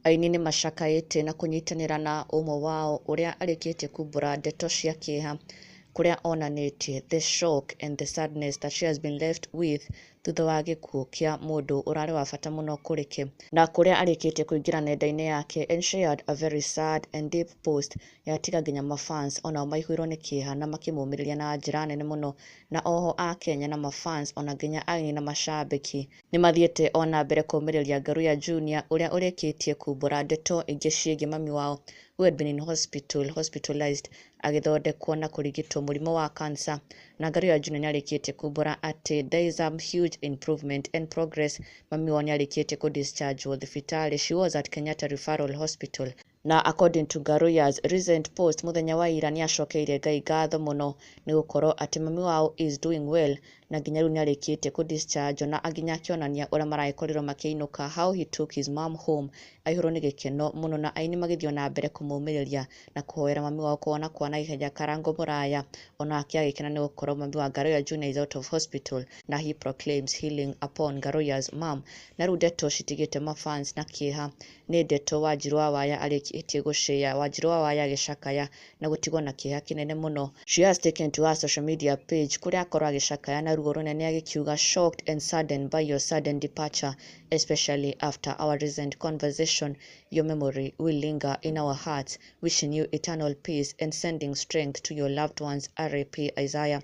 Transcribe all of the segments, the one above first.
Aini nĩmacakaĩte na kũnyitanĩra na ũmwe wao ũrĩa arĩkĩtie kumbũra ndeto cia kĩeha kũrĩa onanĩtie the shock and the sadness that she has been left with thutha wa gĩkuũ kĩa mũndũ ũrarĩ wa bata mũno kũrĩ ke, na kũrĩa arĩkĩtie kũingĩra nenda-inĩ yake and shared a very sad and deep post yatiga nginya mafans onao maihũirwo nĩ kĩeha na makĩmũmĩrĩria na njĩra nene mũno. Na oho akenya na mafans ona nginya aini na macambĩki nĩmathiĩte ona mbere kũmĩrĩria Ngaruiya Junior ũrĩa ũrĩkĩtie kumbũra ndeto ingĩ ciĩgiĩ mami wao who had been in hospital, hospitalized, agĩthondekwo na kũrigitwo mũrimũ wa cancer. Na Ngaruiya Junior nĩarĩkĩtie kumbũra atĩ there is a huge improvement and progress. Mami wao nĩarĩkĩtie kũ-discharge thibitarĩ. She was at Kenyatta Referral Hospital, na according to Ngaruiya's recent post mũthenya wa ira, nĩacokeirie Ngai ngatho mũno nĩ gũkorwo atĩ mami wao is doing well na nginya rĩu nĩarĩkĩtie kũ-discharge, na nginya akĩonania ũrĩa maragĩkorirwo makĩinũka, how he took his mom home aihũrwo nĩ gĩkeno mũno, na aini magĩthiĩ na mbere kũmũmĩrĩria na kũhoera mami wao kũhona kwa naihenya. Karango Mũraya onake agĩkena nĩ gũkorwo mami wa Ngaruiya Junior is out of hospital na he proclaims healing upon Ngaruiya's mom. Na rĩu ndeto citigĩte mafans na kĩeha nĩ ndeto Wanjiru wa Waya arĩkĩtie gũshare, Wanjiru wa Waya agĩcakaya na gũtigwo na kĩeha kĩnene mũno. She has taken to her social media page kũrĩa akorwo agĩcakaya na ruo rũnene agĩkiuga, "Shocked and saddened by your sudden departure, especially after our recent conversation. Your memory will linger in our hearts. Wishing you eternal peace and sending strength to your loved ones. RIP Isaiah,"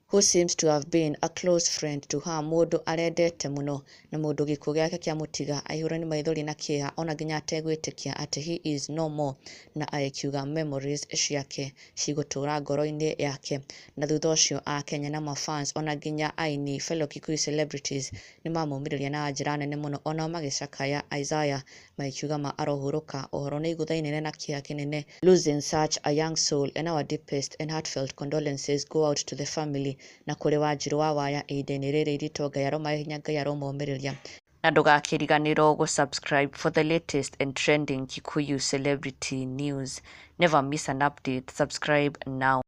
who seems to have been a close friend to her, mũndũ arendete mũno na mũndũ gĩkuũ gĩake kĩamũtiga aihũrwo nĩ maithori na kĩeha ona nginya ategwĩtĩkia atĩ he is no more, na agĩkiuga memories ciake cigũtũra ngoro-inĩ yake. Na thutha ũcio akenya na mafans ona nginya aini, fellow Kikuyu celebrities, nĩmamũmĩrĩria na njĩra nene mũno, onao magĩcakaya Isaiah magĩkiuga ma arohurũka ũhoro nĩ igũtha inene na kĩeha kĩnene losing such a young soul, and our deepest and heartfelt condolences go out to the family na kũrĩ Wanjiru wa Waya ihinda-inĩ rĩrĩ iritũ. Ngai aromahe hinya, Ngai aromomĩrĩria, na ndũgakĩriganĩrwo gũ-subscribe for the latest and trending Kikuyu celebrity news. Never miss an update. Subscribe now.